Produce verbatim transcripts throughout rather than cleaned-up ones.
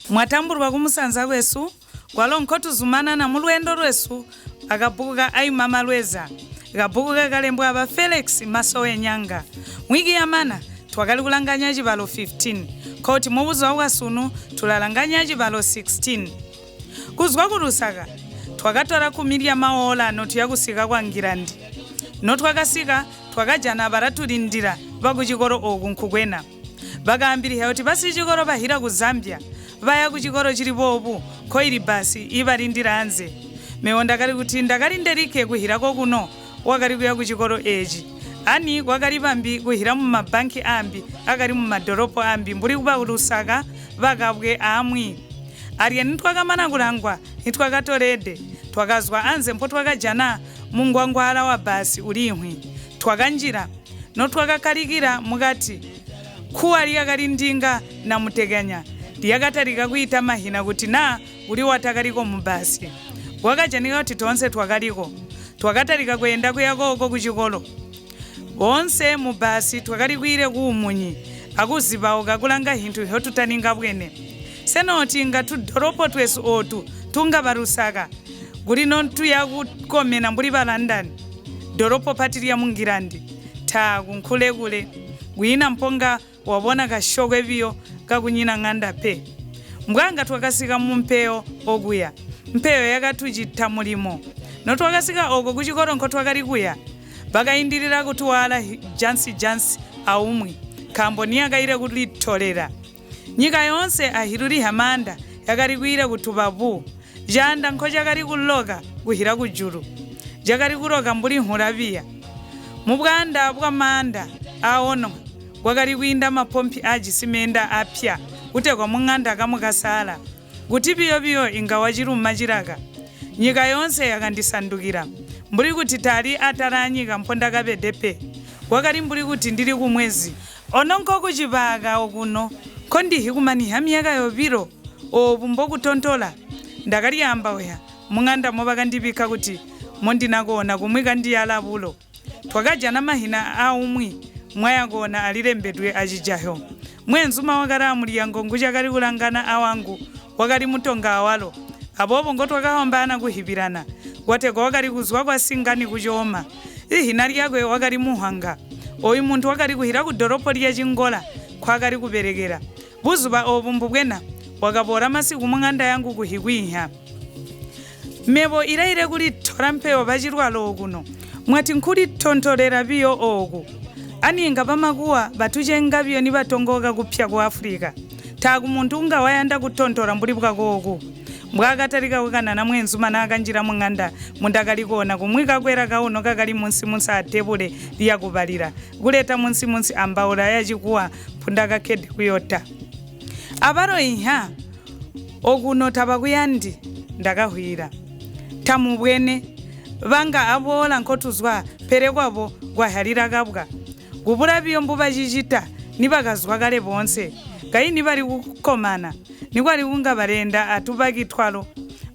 Mwa tamburwa ku Musanza wesu, kwalo nkotuzumanana mulweendo lwesu, akapuku ka Aimama Lweza, kapuku kakarembwa va Felix Masowe Nyanga. Wiki yamana, twakari kulanganya tjivalo fifteen, koti mobuzuva bwa Sunu, tularanganya tjivalo sixteen. Kuzwa ku Lusaka, twakatwara kumi rya Mawola notuya kusika kwa Ngirandi. Notwakasika, twakajana varaturindira vakutjikoro oku nkukwena. Vakaambiriha kuti vasitjikoro vahira ku Zambia, vaya kutjikoro tjiri popu, koiribasi ivarindira anze. Meo ndakari kuti ndakari nderike kuhira kokuno, wakari kuya kutjikoro eetji. Ani kwakari vambi kuhira mumabbanki ambi akari mumadoropo ambi mburi va Lusaka, vakabwe amwi. Arye nitwakamana kurangwa, nitwakatorede, twakazwa anze mpotwakajana mungwangwara wa basi urimwi. Twakandjira, notwakakarikira mukati. Kuwa riyakari ndinga na Mutekanya, riyakatarika kuita mahina kuti na uri watakari ko mubasi. Kwakajanika kuti toonse twakariko. Twakatarika kweenda kuya kooko kutjikoro. Oonse mubasi twakarikwire kuumunyi, akuzivauka kuranga hintu ihotutaninga bwene. Sena oti nga tudoropo twesu otu, tunga va Lusaka, kuri notuya kukomena mburi va London, doropo pati rya Mungirandi, taa kunkurekure, kuina mponga wavona katjokwe viyo kakunyina nganda pe. Mbwaanga twakasika mumpeo okuya, mpeo yakatujita murimo. Notwakasika oko kutjikoro nkotwakari kuya, vakaindirira kutuwaala hi-, jansi jansi aumwi, kambo niyakaire kuritorera. Nyika yoonse ahiruri hamaanda yakari kuire kutuva vu. Jaanda nkotjakari kuloka kuhira kujuru, jakari kuroka mburi huraviya. Mubwaanda bwamaanda aono, kwakari kuinda mapompi ajisimenda apya, kutekwa munganda kamukasaala. Kuti piyo piyo inga wajiruma jiraka. Nyika yoonse yakandisandukira, mburi kuti tari atara anyika mpondakavede pe. Kwakari mburi kuti ndiri kumwezi. Ono nkokutjivaaka okuno, kondihi kumaniha miyaka yoviro, oovumbo kutontora, ndakari amba oya, munganda movakandivika kuti mondina koona kumwi kandiyara vulo. Twakajana mahina aumwi, mwaya koona arirembedwe atjijahyo. Mweenzuma wakara amuriyango ngutjakari kurangana awangu, wakari mutonga awaro. Avovo ngotwakahombaana kuhivirana, kwatekwa wakari kuzwa kwa Singani kutjooma. Ihina ryakwe wakari Muhanga. Oyu muntu wakari kuhira kudoropo rya Tjingora, kwakari kuverekera. Buzuva obu mbubwena, wakavora masiku monganda yangu kuhikwiiha. Mevo iraire kuritora mpeo vatjirwaro okuno, mwati nkuritontorera viyo oku. Ani nga vamakuwa vatutjenga viyo nivatongooka kupya ku Afrika. Taa kumundu nga wayanda kutontora mburi bwako oku. Mbwaakatarika kukanana mweenzuma naakandjira monganda, mundakari koona kumwi kakwera kauno kakari munsi munsi atevure riyakuvarira, kureta munsi munsi ambaura yatjikuwa pundakakede kuyota. Avaro iha, okuno tavakuyandi, ndakahwira. Tamubwene, vanga avoora nkotuzwa pere kwavo ngwaharira kabwa. Kuvura viyo mbuvatjitjita, nivakazwa kare voonse. Kaini vari kukomana, nikwari kunga vareenda atuvaki twaro.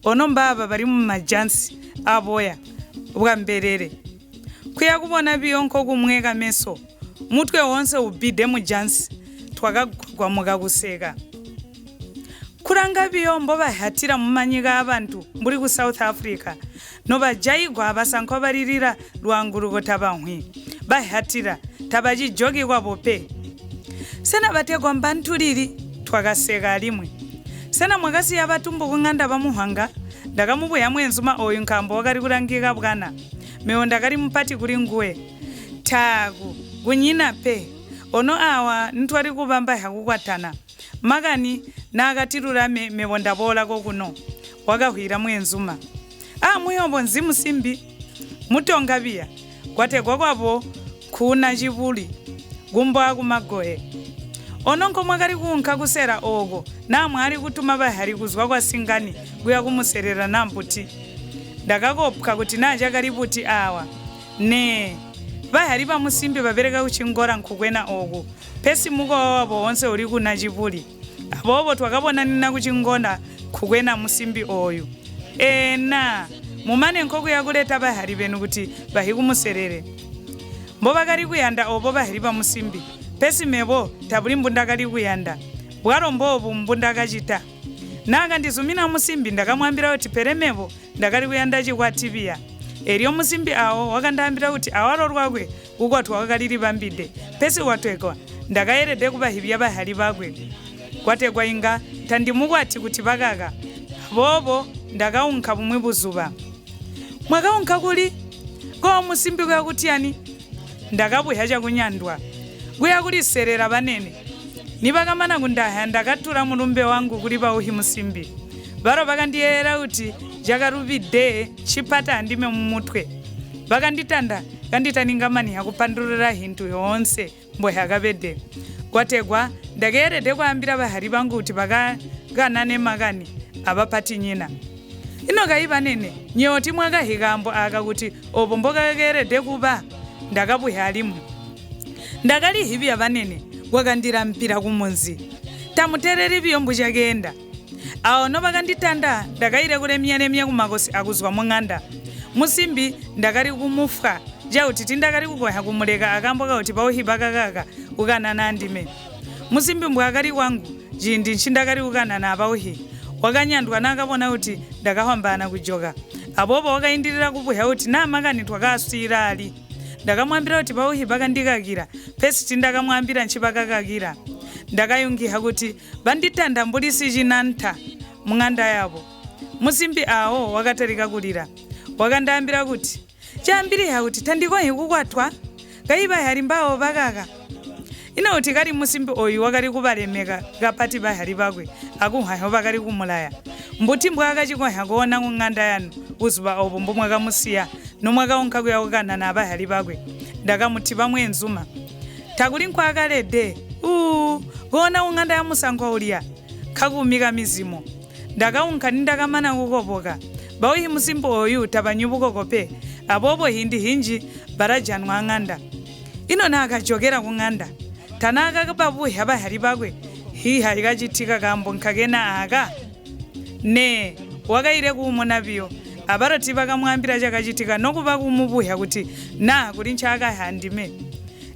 Ono mbaava vari mumajansi avoya, bwamberere. Kuya kuvona viyo nkokumwe kameso, mutwe woonse ubide mujansi, twakagwagwamuka kuseka. Kuranga viyo mbovahatira mumanyika avandu mburi ku South Africa, novajaigwa avasankwa varirira rwaanguruko tavahwi, vahatira, tavajijoki kwavo pe. Sena vatekwa mbandu riri, twakaseka arimwe. Sena mwakasiya vatumbu kunganda vamuhanga, ndakamuvuya mweenzuma oyu nkambo wakari kurangika bwana. Meo ndakari mupati kuri nguwe. Taaku, kunyina pe. Ono awa, ntwari kuvamba hakukwatana. Makani, naakatirura me, mevo ndavoora kokuno. Wakahwira mweenzuma. Aa, muyo vonzi musimbi. Mutonga viya. Kwatekwa kwavo, kuna tjivuri. Ngumbo aku magoye. Ono nkomwakari kuunka kusera ooko, naa mwaari kutuma vahari kuzwa kwa Singani kuya kumuserera nambuti. Ndakakopwa kuti naa tjakari puti awa. Nee, vahari va musimbi vavereka kutjingora nkukwena oku, pesi mukowa wavo woonse uri kuna tjivuri. Avovo twakavonanena kutjingora nkukwena musimbi oyu. Ena, mumane nkokuya kureta vahari venu kuti vahi kumuserere. Mbovakari kuyanda ovo vahari va musimbi, pesi mevo tavuri mbundakari kuyanda. Bwaro mbo obu mbu nda katjita. Nda kandizumina musimbi, nda kamwaambira kuti, pere mevo, nda kari kuyanda tjikwati viya. Eryo musimbi awo wa kandahambira kuti, awaro rwakwe kukwatwa wa kariri vambide. Pesi kwatekwa, nda kayerede kuvahivya vahari vakwe. Kwatekwa inga, tandi mukwati kuti va kaka. Vovo, nda kaunka vumwe vuzuva. Mwa kaunka kuri? Ko musimbi kuya kutjani? Nda kavuha tjakunyandwa. Kuya kuriserera vanene. Ni va kamana kundaha, nda katura murumbe wangu kuri vauhi musimbi. Varwe va kandiyeera kuti, tja karuvide, tji pata handime mumutwe. Va kanditanda, kanditani ngamaniha kupandurura ohindu yoonse. Mbo ha kavede. Kwatekwa, nda kayerede kwaambira vahari vangu kuti va ka-, kanane makani, ava pati nyina. Ino kai vanene, nyewe tji mwa kahi kaambo aka kuti ovo mbo ka kayerede kuva, nda kavuha arimwe. Nda karihivya vanene, wa kandirambira kumunzi. Tamu tereri viyo mbu tja keenda. Awo no va kanditanda, nda kaire kuremyaremya kumakosi akuzwa monganda. Musimbi, nda kari kumufwa, tja kuti tji nda kari kukoha kumureka akaambo ka kuti vauhi va kakaka kukanana handime. Musimbi mbwa kari kwangu, tjindi tji nda kari kukanana avauhi. Wa kanyandwa na kavona kuti nda kahwambaana kujoka. Avovo wa kaindirira kuvuha kuti na makani twa kaaswira ari. Nda kamwaambira kuti vauhi va kandikakira, pesi tji nda kamwaambira ntji va kakakira. Nda kayungiha kuti va nditanda mburi sitjinanta monganda yavo. Musimbi awo wa katarika kurira. Wa kandaambira kuti, tjambiriha kuti tandi kohi kukwatwa, kai vahari mbawo va kaka. Ino kuti kari musimbi oyu wa kari kuvaremeka kapati vahari vakwe, akuhaho va kari kumuraya. Mbuti mbwa katjikoha koona konganda yanu, uzuva ovo mbu mwa kamusiya, nu mwa kaunka kuya kukanana avahari vakwe. Nda kamuti vamwe enzuma. Takuri nkwa karede, uu, koona konganda ya musangwa urya, kakumi kamizimo. Nda kaunka ni nda kamana kukopoka. Vauhi musimbi oyu tava nyuvuko kope, avovo hindi hindji va rajanwa nganda. Ino na kajokera konganda. Tana kavavuha vahari vakwe, hi ha katjitika kaambo nka kena aka? Nee, wa kaire kuumuna viyo, avarwe tji va kamwaambira tja katjitika nokuva kumuvuha kuti na kuri ntja kaha handime.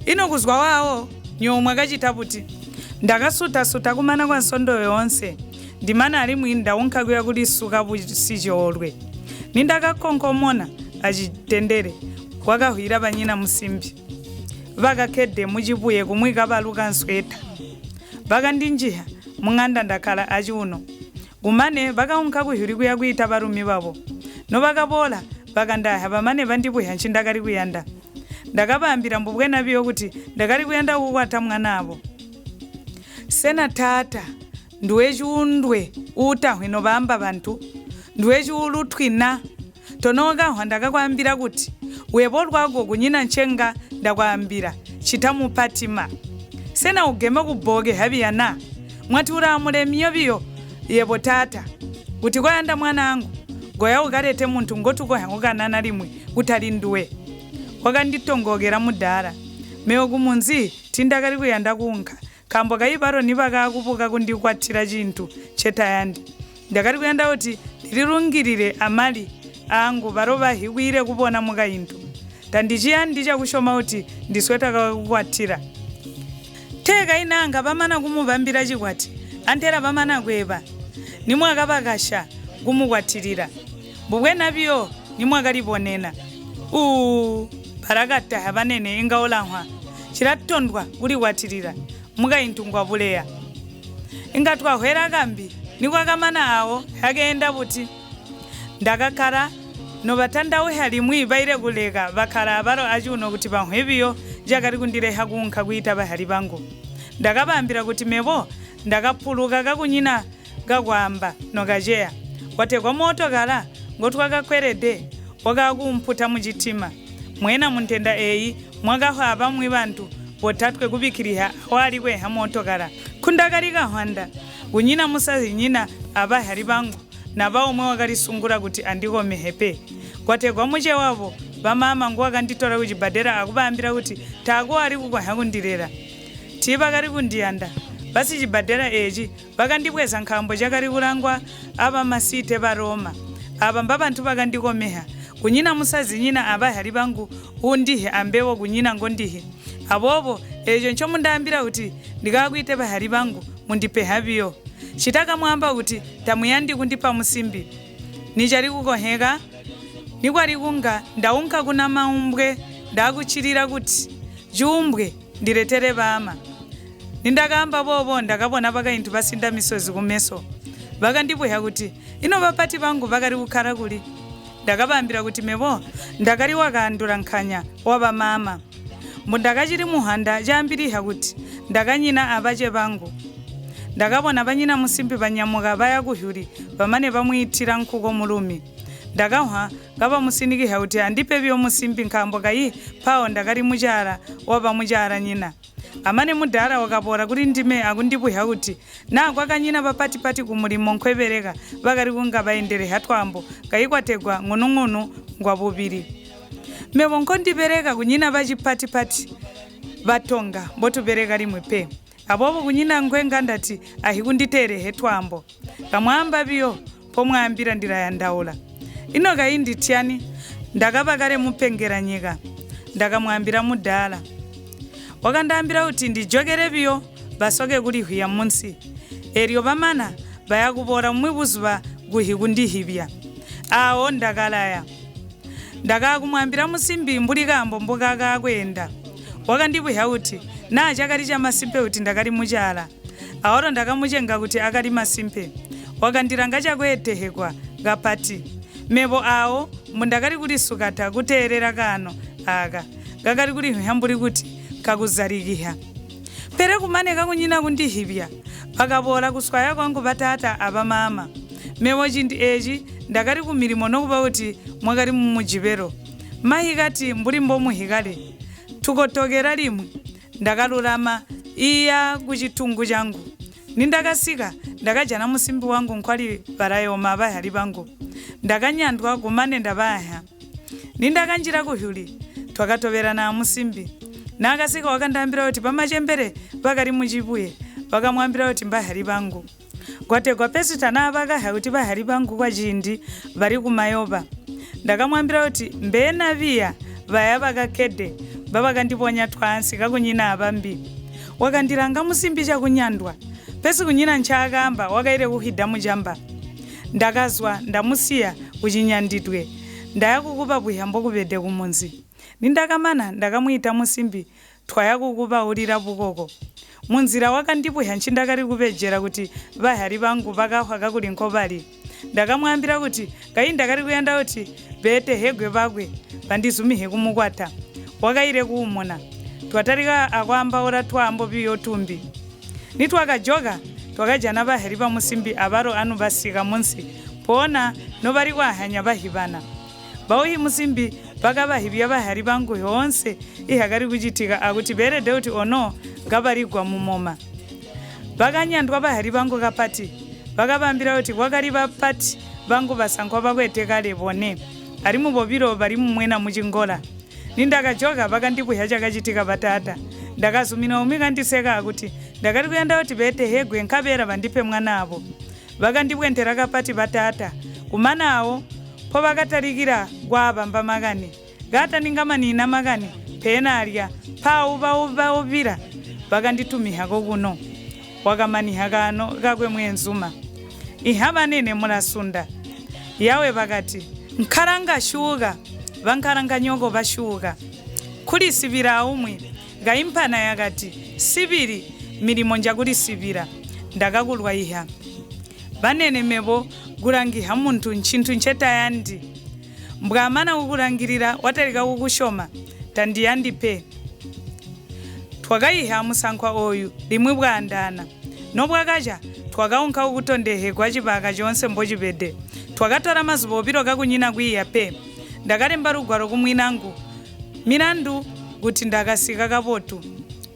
Ino kuzwa wawo, nyewe mwa katjita puti? Nda kasuta-suta kumana kwa nsondo yoonse, ndi mana arimwi nda unka kuya kurisuka pusitjoorwe. Ni nda kakonkomona atjitendere, wa kahwira vanyina musimbi. Va kakede mutjivuye kumwe kavaruka nsweta. Va kandindjiha, monganda nda kara atjiuno. Kumane, va kaunka kuhuri kuya kuita varumi vavo. Nu va kavora, va kandaha, va mane va ndivuha ntji nda kari kuyanda. Nda kavaambira mbubwena viyo kuti nda kari kuyanda okukwata mwana avo. Sena taata, nduwe tjiundwe, utahwe novaamba vandu, nduwe tjiurutwina, tono kahwa nda kakwaambira kuti, weva orwako kunyina ntjenga nda kwaambira, tjita mupatima. Sena ugeme okubooke haviya na? Mwa tuura amuremi ovyo, yebo taata, kuti ko yanda mwana angu, ngo ya ukarete muntu ngo tu koha kukanana rimwe, kutari nduwe. Wa kanditongokera mudaara. Me okumunzi, tji nda kari kuyanda kuunka. Kambo kai varwe ni va kakupuka kundikwatira tjintu tje ta yandi. Nda kari kuyanda kuti ndi rirungirire amari aangu varwe va hiwire kuvona mukaindu. Tandi tji yandi tja kutjoma kuti ndi sweta kakukwatira. Tee kaina anga va mana kumuvambira tjikwati, antera va mana kweva. Ni mwa kavakatja kumukwatirira. Mbubwena viyo ni mwa karivonena. Uu, va rakataha vanene inga urahwa. Tji ratondwa kurikwatirira. Mukaindu ngwa vureya. Inga twa hwera kambi, ni kwa kamana awo, ha keenda puti. Nda kakara novatandauha rimwe va ire kureka, va kara avarwe atjiuno kuti vamwe viyo, tja kari kundireha kuunka kuita vahari vangu. Nda kavaambira kuti mevo, nda kapuruka kakunyina kakwaamba nokatjeya. Kwatekwa mootokara, ngo twa kakwerede, wa kakumputa mutjitima. Mwena muntenda eyi, mwa kahwa avamwi vandu votatwe kuvikiriha awa ri kweha mootokara. Ku nda kari kahwanda, kunyina musazinyina avahari vangu, na va umwe wa karisungura kuti andi komehe pe. Kwatekwa mutje wavo, va maama ngu wa kanditora kotjibadera akuvaambira kuti taa ku wa ri kukoha kundirera. Tii va kari kundiyanda, va si tjibadera eetji, va kandibweza nkaambo tja kari kurangwa ava masite va Roma. Ava mba vandu va kandikomeha. Kunyina musazinyina avahari vangu, u ndihe ambevo kunyina ngo ndihe. Avovo, etjo ntjo mu ndaambira kuti ndi kakwite vahari vangu, mu ndi peha viyo. Tji ta ka mu amba kuti tamu yandi kundipa musimbi. Ni tja ri kukoheka, ni kwa ri kunga, nda unga kuna Maumbwe, nda kutjirira kuti, Tjuumbwe, ndi retere vaama. Ni nda kaamba vovo, nda kavona vakaindu va sinda misozi kumeso. Va kandipuha kuti, ino vapati vangu va kari kukara kuri? Nda kavaambira kuti, mevo, nda kari wa kaandura nkanya wa vamaama. Mbu nda katjiri muhanda, tja ambiriha kuti, nda kanyina avatje vangu. Nda kavona vanyina musimbi va nyamuka va ya kuHyuri, va mane va mu itira nkuko murumi. Nda kahwa, nga va mu sinikiha kuti, andipe vi omusimbi nkaambo kai, pao nda kari mutjaara wa va mutjaaranyina. Amane mudaara wa kavora kuri ndime a kundipuha kuti, naa kwa kanyina vapatipati kumurimo nkwe vereka, va kari kunga va endere hatwaambo, kai kwa tegwa ngunungunu ngwa vuviri. Mevo nko ndi vereka kunyina vatjipatipati, va tonga, mbo tu vereka rimwe pe. Avovo kunyina ngwe nga nda ti, ahi kunditeere hetwaambo. Kamwaamba viyo, po mwaambira ndi ra yandaura. Ino kai ndi tyani, nda kavakare mu pengera nyika, nda kamwaambira mudaara. Wa kandaambira kuti ndi jokere viyo, va soke kurihuya munsi. Eryo va mana, va ya kuvora umwe buzuva kuhi kundihivya. Ao nda karaya. Nda kaakumwaambira musimbi mburi kaambo mbu ka kaa kweenda. Wa kandipuha kuti, naa tja kari tjamasimpe kuti nda kari mutjaara. Aoro nda kamutjenga kuti a kari masimpe. Wa kandiranga tja kweetehekwa kapati. Mevo ao, mbu nda kari kurisukata kuteerera kaano aka, nga kari kurihuya mburi kuti kakuzarikiha. Pere ku mane kakunyina kundihivya, va kavora kuswaya kwangu va taata a va maama. Mevo otjindi etji, nda kari kumirimo nokuva kuti mwa kari mumutjivero. Mahi kati, mburi mbo muhikare. Tu kotokera rimwe. Nda karurama, i ya kutjitungu tjangu. Ni nda kasika, nda kajana musimbi wangu nkwari va raye omavahari vangu. Nda kanyandwa kumane nda vaha. Ni nda kandjira kuHyuri, twa katoverana amusimbi. Naa kasika wa kandaambira kuti pamatjembere va kari mutjipuye, va kamwaambira kuti mbahari vangu. Kwa tegwa pesita naa va kaha kuti vahari vangu kwa tjindi va ri kumayova. Nda kamwaambira kuti mbena viya va ya va kakede, mba va kandiponya twaansi kakunyina avambi. Wa kandiranga musimbi tja kunyandwa. Pesi kunyina ntja kaamba, wa kaire kuhida mu tjamba. Nda kazwa, nda mu siya, u tjinyanditwe. Nda ya kukuva puha mbo ku vede kumunzi. Ni nda kamana, nda kamwita musimbi, twa ya kukuva urira pukoko. Munzira wa kandipuha ntji nda kari kuvedjera kuti vahari vangu va kahwa kakuri nko va ri. Nda kamwaambira kuti, kai nda kari kuyanda kuti veetehegwe vakwe, va ndi zumihe kumukwata. Wa kaire kuumuna. Twa tarika akwaambaura twaambo viyo tumbi. Ni twa kajoka, twa kajana vahari va musimbi avaro anu va sika munsi, pona novari kwahanya va hivana. Vauhi musimbi va kavahivya vahari vangu oonse, iha kari kutjitika akuti veerede kuti ono nga va ri kwa mumoma. Va kanyandwa vahari vangu kapati, va kavaambira kuti kwa kari vapati vangu va sankwa va kwete kare vone, arimwi voviro va ri mumwena mu tjingora. Ni nda kajoka, va kandipuha tja katjitika va taata. Nda kazumina umwe nga ndi seka akuti nda kari kuyanda kuti veetehegwe nkaveera va ndi pe mwana avo. Va kandipwentera kapati va taata. Kumana awo, po va katarikira ngwa vamba makani. Nga ta ninga manina makani, pe na arya, pa uva uva uvira, va kanditumiha kokuno. Wa kamaniha kaano kakwe mweenzuma. Iha vanene murasunda. Yawe va kati, nkaranga tjuuka, va nkaranga nyoko va tjuuka. Kurisivira aumwe, nga impana ya kati, siviri, mirimo ndja kurisivira. Nda kakurwa iha. Vanene mevo, kurangiha muntu ntjindu ntje ta yandi. Mbwa mana kukurangirira, wa tarika kukutjoma, ta ndi yandi pe. Twa kaiha amusankwa oyu, rimwe bwa andaana. Nobwa katja, twa kaunga okutondehekwa tjivaka tjoonse mbo tjivede. Twa katora mazuva oviro kakunyina kwiiya pe. Nda karemba rugwaro ku mwinangu. Mirandu kuti nda kasika kavotu.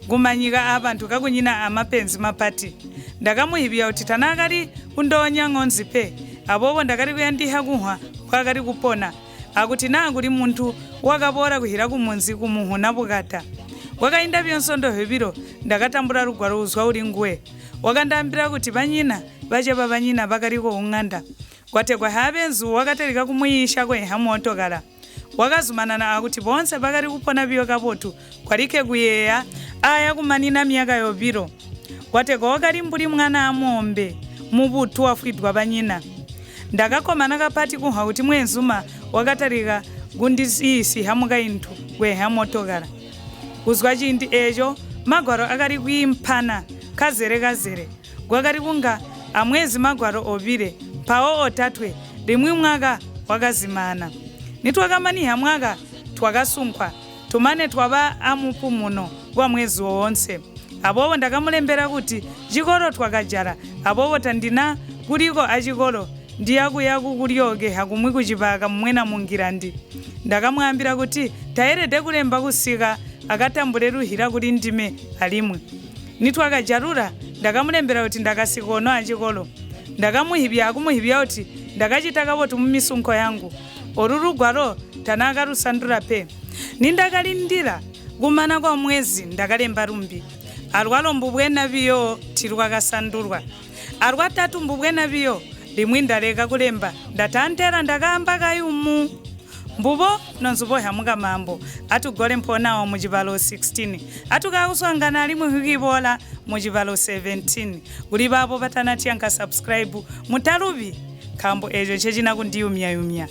Kumanyika aa vandu kakunyina amapenzi mapati. Nda kamuhivya kuti tanaa kari kundoonya ngonzi pe. Avovo nda kari kuyandiha kuhwa, mbwa kari kupona. Akuti naa kuri mundu wa kavora kuhira kumunzi kumuhuna pukata. Kwa kainda vyonsondo vyoviro, nda katambura rugwaro uzwa uri nguwe. Wa kandaambira kuti vanyina, vatje va vanyina va kari kounganda. Kwa tekwa haa venzu wa katarika kumuyiisha ko eha mootokara. Wa kazumanana akuti voonse va kari kupona viyo kavotu, kwa ri ke kuyeeya, aa ya kumanina miyaka yoviro. Kwateka wa kari mburi mwana amuombe, muvutu wa fwidwa vanyina. Nda kakomana kapati kuha kuti mweenzuma wa katarika ngu ndi isiha mukaindu ngwe ha motokara. Kuzwa tjiindi eco, magwaro a kari kwiimpana kazere kazere. Kwa kari kunga amwezi magwaro ovire, mpawo otatwe, rimwi mwaka wa kazimana. Nitwa kamaniha mwaka, twa kasungwa, tu mane twa va amupumuno wa mwezi oonse. Avovo nda kamulembera kuti, tjikoro twa kajara, avovo tandi na kuriko atjikoro, ndi ya kuya kukuryookeha kumwi kutjipaka mumwena mungirandi. Nda kamwaambira kuti, ta yerede kulemba kusika a katambure ruhira kuri ndime alimwi. Nitwa kajarura, nda kamulembera kuti nda kasika ono atjikoro. Nda kamuhivya akumuhivya kuti nda kacita kavotu mumisungo yangu. Oru rugwaro tana karusandura pe. Ninda karindira kumana kwa mwezi nda kalemba rumbi. Arwaro mbubwena viyo tirwa kasandurwa. Arwatatu mbubwena viyo rimwi nda reka kulemba, nda tantera nda kaamba kayumu. Mbuvo nonzuvo ya Mukamaambo, atu gore mpo nawa motjivaro sixteen. Atu kara kuswangana alimwi hukivora motjivaro seventeen. Kuri vavo va tana tjanga subscribe, mutaruvi, kambo eco tje tjina kundiyumyayumya.